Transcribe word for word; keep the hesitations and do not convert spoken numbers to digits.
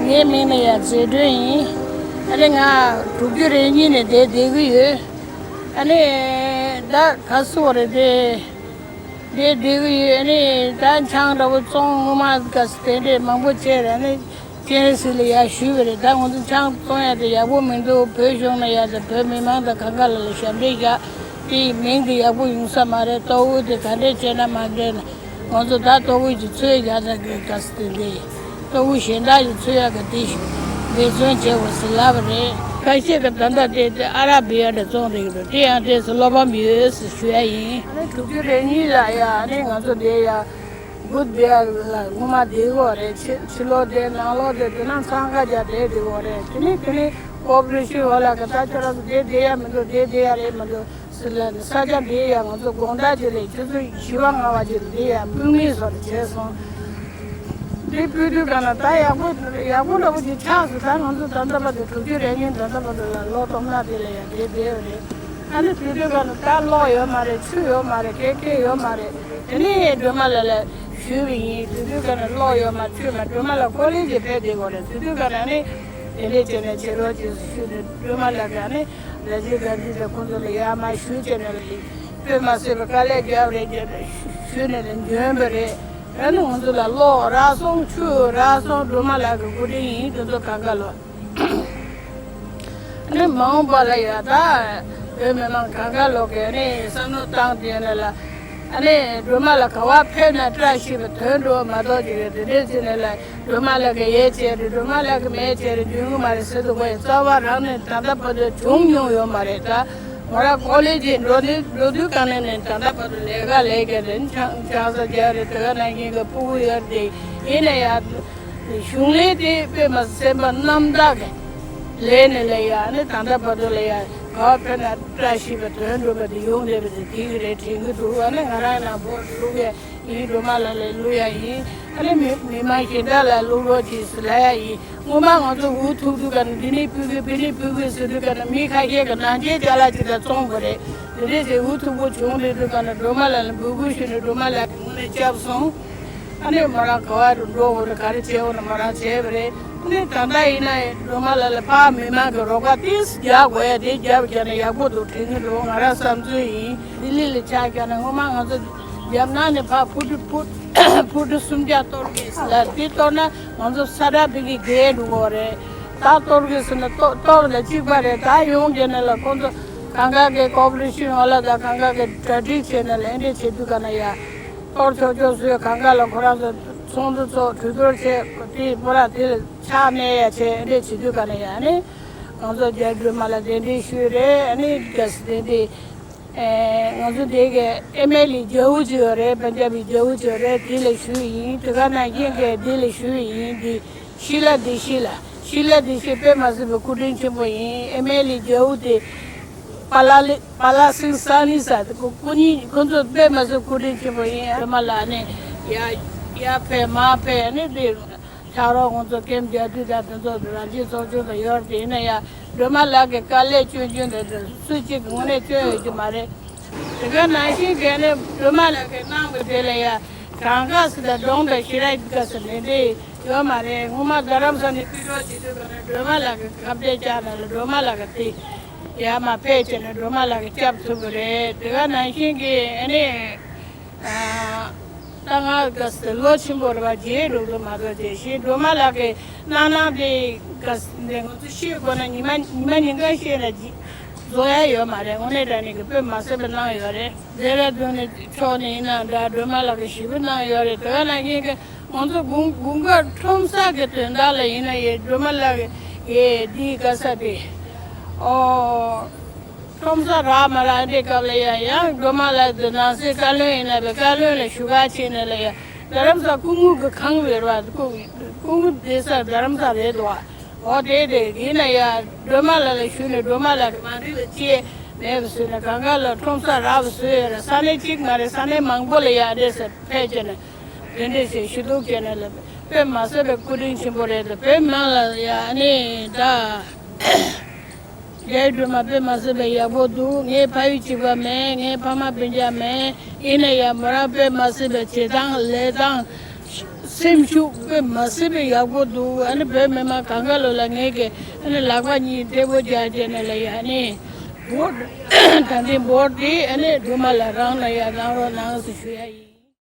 ངའི་མིང་ནི་ཡ་ཚེ་སྒྲོན་ཡིན། ཨ་ནི་ང་དྲུག་ཅུ་རེ་གཉིས་ནས་བསྡད་བསྡད་ཀྱི་ཡོད། ཨ་ནི་ད་ག་སུ་བ་རེད་དེ། བསྡད་བསྡད་ཀྱི་ཡོད། ཨ་ནི་ད་ཆང་འདྲ་པོ་བཙོང་སྔོན་མ་ག་ས་དེ་འདྲས་མང་པོ་བྱས་རེད། ཨ་ནི་སྤྱན་རས་གཟིགས་ལ་ཡར་ཞུས་པ་རེད། ད་ང་ཚོ་ཆང་བཙོང་ཡ་དེ་ཡག་པོ་མི་འདུག་བོད་གཞུང་ལ་ཡ་དང་བོད་མི་མང་དང་གང་ག་ལ་ལ་ཞབས་འདྲེན་བཞག་དེའི་མིང་དེ་ཡག་པོ་ཡོང་ས་མ་རེད། ལྟོ་གོས་དེ་ག་འདྲས་བྱས་ན་མ་འདྲེས་ན། ང་ཚོ་ད་ལྟོ་གོས་ཀྱི་ཚོས་རྒྱག་ས་གི་ག་ས་དེ་འདྲས། ལྟོ་གོས་གཞན་དག་གི་ཚོས་ཡག་གི་དེ་ཞུ་འབད་བརྩོན་བྱེད་དགོས་ཟེར་ལབ་པ་རེད། ཁ་ཤས་ཀྱི་ད་ལྟ་དེ་དེ་ཨ་ར་བི་ཡ་འདྲ་བཙོང་རེད་འདུག་དེ་ཡང་དེ་ཚོ་བློ་ཕམ་ཡོད་ཟེར་ཞུ་ཡ་ཡིན། ཨ་ནི་དྲུག་ཅུ་རེ་གཉིས་ལ་ཡ་ཨ་ནི་ང་ཚོ་དེ་ཡ་བུད་བེ་ལ་ངོ་མ་བསྡད་ཡོད་རེད། ཕྱི་ཕྱི་ལོགས་དེ་ནང་ལོགས་དེ་དེ་ནང་འཚང་ཁ་རྒྱག་བསྡད་བསྡད་ཡོད་རེད། དེ་ནས་དེ་ནས་ཀོ་པ་རེ་ཤན་འོག་ལ་གི་ད་ཁྱོད་རང་ཚོ་དེ་བསྡད་ཡ་མི་འདུག་དེ་བསྡད་ཡ་རེད་མི་འདུག་ཟེར་ལ་ནི་ས་ཆ་འདི་ཡ་ང་ཚོ་དགོང་དག་ཅིག་ལས་ཆུ་ཚོད་བཞི་པ་ལྔ་པ་ཅིག་འདི་ཡ་སྤུས་མེད་བཟོ་འདྲ་བྱས་སོང་། འདི་སྤུས་དུས་ག་ན་ད་ཡག་པོ་ཡག་པོ་འདྲ་པོ་ཅིག་ཆགས་སོང་། ད་ང་ཚོ་ད་ལྟ་བར་དུ་དྲུག་ཅུ་རེ་གཉིས་ད་ལྟ་བར་དུ་ལ་ལོ་སྟོང་ཕྲག་དེ་ལ་ཡ་བསྡད་བསྡད་ཡོད་རེད། ཨ་ནི་སྤུས་དུས་ག་ན་ད་གློག་ཡོད་མ་རེད། ཆུ་ཡོད་མ་རེད། ག་ག་ཡོད་མ་རེད། དེ་ནས་སྒྲོལ་མ་ལགས་ལ་ཞུས་པ་ཡིན། དེ་དུས་ག་ན་གློག་ཡོད་མ་ཆུ་མ་སྒྲོལ་མ་ལགས་ཀོ་ལེ་ཇི་ཕེབས་བསྡད་ཡོད་རེད། དེ་དུས་ག་ན་ནི་དེ་འདྲས་བྱས་ནས་བྱེད་རོགས་གྱིས་ཞུས་ནས་སྒྲོལ་མ་ལགས་ག་ནི། རཱ་ཇིབ་གྷན་དྷི་དང་ཁོང་ཚོ་ལ་ཡར་མར་ཞུས་བྱས་ནས་ལ་ཡིན། དཔེ་མ་སྲིད་པའི་དཀའ་ལས་བརྒྱབ་རེད་ཅེས་ཞུས་ནས་ལ་འཇོན་པ་རེད། ཨ་ནི་ང་ཚོ་ལ་གློག་རག་སོང་། ཆུ་རག་སོང་། སྒྲོལ་མ་ལགས་ཀྱི་སྐུ་དྲིན་ཡིན། དེ་ཚོ་གང་ག་ལོ། ཨ་ནི་མ་འོངས་པ་ལ་ཡ་ད་བོད་མི་མང་གང་ག་ལོ་གས་ནི་བསམ་བློ་བཏང་དེ་ནས་ལ། ཨ་ནི་སྒྲོལ་མ་ལགས་ག་པར་ཕེབས་ན་བཀྲ་ཤིས་པའི་དོན་འགྲུབ་མ་གཏོགས་ཅིག་རེད། དེ་འདྲས་བྱས་ནས་ལ། སྒྲོལ་མ་ལགས་ཀྱིས་ཡས་བྱས་རེད། སྒྲོལ་མ་ལགས་ཀྱིས་མས་བྱས་རེད། འཇོན་གྱི་མ་རེད་ཟེར་འདུག་གས། རྩ་བ་རང་ནས་ད་ལྟ་བར་དུ་བྱུང་མྱོང་ཡོད་མ་རེད། ད་མོ་རང་ཀོ་ལེ་ཇི་འགྲོ་དུས་འགྲོ་དུས་ག་ནས་ནས་ད་ལྟ་བར་དུ་ལས་ཀ་ལས་ཀྱི་རེད། ཆང་ཆང་ས་རྒྱག་རེད། དེ་ག་ནང་བཞིན་གྱི་ཕྲུ་གུ་ཡོད་རེད། ཡིན་ན་ཡང་གཞུང་ལས་དེ་དཔེ་མ་སེམས་པ་རྣམ་དག་གི་ལས་ནས་ལས་ཡ་ནི་ད་ལྟ་བར་དུ་ལས་ཡ་ག་བ་ཕེབས་ན་བཀྲ་ཤིས་པའི་དོན་འགྲུབ་པ་དེ་ཡོང་བསྡད་པ་དེ་དེ་གི་རེད་དྲན་གྱི་འདུག་ཨ་ནི་ང་རང་ནང་བོད་ཕྲུག་གི་ཡིན། སྒྲོལ་མ་ལགས་ལ་བླུག་ཡ་ཡིན། ཨ་ནི་མི་མི་མང་གཞན་དག་ལ་བླུག་རོགས་གྱིས་ཟེར་ལབ་ཡ་ཡིན། སྔོན་མ་ང་ཚོ་འུ་ཐུག་དུས་ག་ནས་འདི་ནས་ཕུལ་དགོས་འདི་ནས་ཕུལ་དགོས་ཟེར་དུས་ག་ནས་མི་ཁ་ཤས་ཀྱིས་ནང་ཆེན་ཅ་ལག་ཅིག་དང་བཙོང་དགོས་རེད། དེ་འདྲས་ཟེར་འུ་ཐུག་པོ་བྱུང་རེད། དུས་ག་ནས་སྒྲོལ་མ་ལགས་ལ་འབོད་སྐུལ་ཞུས་ནས་སྒྲོལ་མ་ལགས་ཀྱིས་དངོས་གནས་བསྐྱབས་སོང་། ཨ་ནི་མོ་རང་ག་བ་རུ་འགྲོ་དགོས་རེད། ག་རེ་བྱེད་དགོས་ན་མོ་རང་བྱས་པ་རེད། ཨ་ནི་ད་ལྟ་ཡིན་ན་སྒྲོལ་མ་ལགས་ལ་ཕར་མི་མང་གི་རོགས་པ་ཏིས་རྒྱག་དགོས་ཡ་དེ་རྒྱབ་བརྒྱབ་ན་ཡག་པོ་འདུག་དྲན་གྱི་འདུག་ང་རང་བསམ་ཚུལ་ཡིན། ལྡི་ལི་ལ་ཆགས་བསྡད་ན་སྔོན་མ་ང་ཚོ་རྒྱབ་ནང་ནས་ཕར་ཕུ་ཊི་ཕུ་ཕུ་ཊི་སུམ་བརྒྱ་གཏོར་གྱི་ལ་དེ་གཏོར་ན་ང་ཚོ་ས་ཁྲ་ཕ་གི་བརྒལ་འགྲོ་གི་རེད། ད་གཏོར་གྱི་ཟེར་ན་གཏོར་གཏོར་ལ་གཅིག་པ་རེད། ད་ཡོང་བསྡད་ན་ལ་ཁོང་ཚོ་གང་ག་གི་ཀོ་པ་རེ་ཤན་འོག་ལ་དང་གང་ག་གི་གྲ་སྒྲིག་བྱས་ནས་ལ་འདི་བྱེད་དུས་ག་ན་ཡ། གཏོར་ཆོག་ཆོག་བཟོས། གང་ག་ལ་ཁོ་རང་ཚོ་ཚོགས་འདུ་ཚོགས་གྲོས་བསྡུར་བྱས། དེ་པོ་ར་དེ་ལ་ཕྱག་ནས་ཡ་བྱས་འདི་བྱེད་དུས་ག་ན་ཡ་ནི་ང་ཚོ་རྒྱ་སྒྲོལ་མ་ལ་གདན་འདྲེན་ཞུས་རེད། ཨ་ནི་རྒྱ་སི་གདན་འདྲེན། ཨེ་ང་ཚོ་དེ་གའི་ཨེམ་ཨེལ་ཨེ་རྒྱལ་པོ་ཅིག་ཡོད་རེད། པན་ཇབ་པི་རྒྱལ་པོ་ཅིག་ཡོད་རེད། དེ་ལ་ཞུས་ཡིན། དེ་ག་ནང་བཞིན་གྱི་དེ་ལ་ཞུས་ཡིན། དེ་ཤི་ལ་དེ་ཤི་ལ་ཤི་ལ་དེ་ཤི་དཔེ་མ་སྲིད་པའི་སྐུ་དྲིན་ཆེན་པོ་ཡིན། ཨེམ་ཨེལ་ཨེ་རྒྱལ་པོ་དེ་པ་ལ་ལི་པ་ལ་སིང་ས་ནི་ས་དེ་སྐུ་སྐུ་ཉིད་ཁོ་ཚོ་དཔེ་མ་སྲིད་སྐུ་དྲིན་ཆེན་པོ་ཡིན། ཨ་མ་ལགས་ནི་ཡ་ཡ་ཕེབས་མ་ཕེབས་ནི་དེ། ཕྱག་རོགས་ཁོང་ཚོ་ཀེམ་རྒྱག་དུས་དང་དེ་ཚོ་རང་བཞིན་ཚོགས་ཆུང་དང་ཡོད་རེད། ཡིན་ན་ཡང་སྒྲོལ་མ་ལགས་ཀྱི་དཀའ་ལས་སྐྱོན་རྒྱུ་འདི་འདྲ་སུ་གཅིག་གི་ངོས་ནས་སྐྱོན་ཡོད་རྒྱུ་མ་རེད། དེ་ག་ནང་བཞིན་གལ་ནས་སྒྲོལ་མ་ལགས་ཀྱིས་གནང་བའི་དེ་ལ་ཡང་གང་ག་སི་དང་གདོང་དང་ཞི་ར་ཡི་ག་སི་ལས་འདྲེ་ཡོད་མ་རེད། སྔོན་མ་རྡ་རམ་ས་ནས་ཕུད་རོགས་བྱེད་དུས་ག་ནས་སྒྲོལ་མ་ལགས་ཀྱི་ཁ་གཏད་བཅག་ན་ལ་སྒྲོལ་མ་ལགས་ཀྱི་དེ་ཡར་མར་ཕེབས་བྱས་ནས་སྒྲོལ་མ་ལགས་ཀྱིས་སྐྱབས་ཐུབ་པ་རེད། དེ་ག་ནང་བཞིན་གྱི་ཨ་ནི། ད་ང་ག་ས་ལོ་ཆེན་པོ་རེད་པ། རྗེས་འགྲོ་དུ་མ་གཏོགས་རྗེས་ཤེས་སྒྲོལ་མ་ལགས་ཀྱི་གནང་གནང་དེ་ག་ས་འདི་ང་ཚོ་ཤེས་དགོས་ན་ཉི་མ་ཉི་མ་ཉིན་གང་ཤེས་ན་རྗེས་རྫོགས་ཡ་ཡོད་མ་རེད། དངོས་གནས་དྲང་གནས་ཀྱི་དཔེ་མ་སྲིད་པ་གནང་ཡོད་རེད། ལྡེ་ར་ལྡུན་ནས་ཕྱོགས་ནས་ཡིན་ན་འདྲ། སྒྲོལ་མ་ལགས་ཀྱི་ཞུ་སྐུལ་གནང་ཡོད་རེད། དེ་ག་ནང་བཞིན་གྱི་ང་ཚོ་དགུན་དགུན་ཁ་ཁྲོམ་ས་གི་དོན་དག་ལ་ཡིན་ན་ཡང་སྒྲོལ་མ་ལགས་ཀྱི་ཡས་འདི་ག་ས་དེ་ཨོ། ཁྲོམ་ས་རག་མ་རག་འདི་སྐབས་ལ་ཡ་ཡང་སྒྲོལ་མ་ལགས་འདི་ནང་སྲིད་བཀའ་བློན་ཡིན་ན་བའི་བཀའ་བློན་ལ་ཞུ་ག་ཕྱིན་ནས་ལ་ཡ་རྡ་རམ་ས་སྐུ་ངོ་གི་ཁང་བའི་ར་སྐུ་སྐུ་ངོ་བསྡད་ས་རྡ་རམ་ས་རེད་དོ། འོ་དེ་དེ་ཡིན་ན་ཡ་སྒྲོལ་མ་ལགས་ལ་ཞུས་ནས་སྒྲོལ་མ་ལགས་ཀྱི་མ་འགྲིག་པ་ཅི་མེད་པ་བཟོས་ནས་གང་ག་ལ་ཁྲོམ་ས་རག་པ་བཟོས་ཡོད་རེད། ས་གནས་གཅིག་མ་རེད། ས་གནས་མང་པོ་ལ་ཡ་འདྲེ་ས་ཕེབས་བྱས་ནས་དེ་འདྲས་ཞེས་ཞུ་གཏུག་བྱས་ནས་ལ་དཔེ་མ་སྲིད་པའི་སྐུ་དྲིན་ཆེན་པོ་རེད། བོད་མང་ལ་ཡ་ནི་ད། རྒྱའི་སྒྲོལ་མ་དཔེ་མ་སྲིད་པའི་ཡག་པོ་འདུག་ངའི་ཕ་ཡུལ་གཅིག་པ་མེད། ངའི་ཕ་མ་སྤུན་ཀྱག་མེད། ཡིན་ན་ཡང་མོ་རང་དཔེ་མ་སྲིད་པའི་བྱེད་སྟངས་ལས་སྟངས། སེམས་ཤུགས་དཔེ་མ་སྲིད་པའི་ཡག་པོ་འདུག་ཨ་ནི་བོད་མི་མང་གང་ག་ལོ་ལ་ངས་ཀྱི་ཨ་ནི་ལག་པ་གཉིས་བདེ་པོ་རྒྱག་རྒྱག་ནས་ལ་ཡ་ཨ་ནི་བོད་ད་ལྟའི་བོད་དེ་ཨ་ནི་སྒྲོལ་མ་ལ་རང་ན་ཡ་རང་རོགས་གནང་ཟེར་ཞུ་ཡ་ཡིན།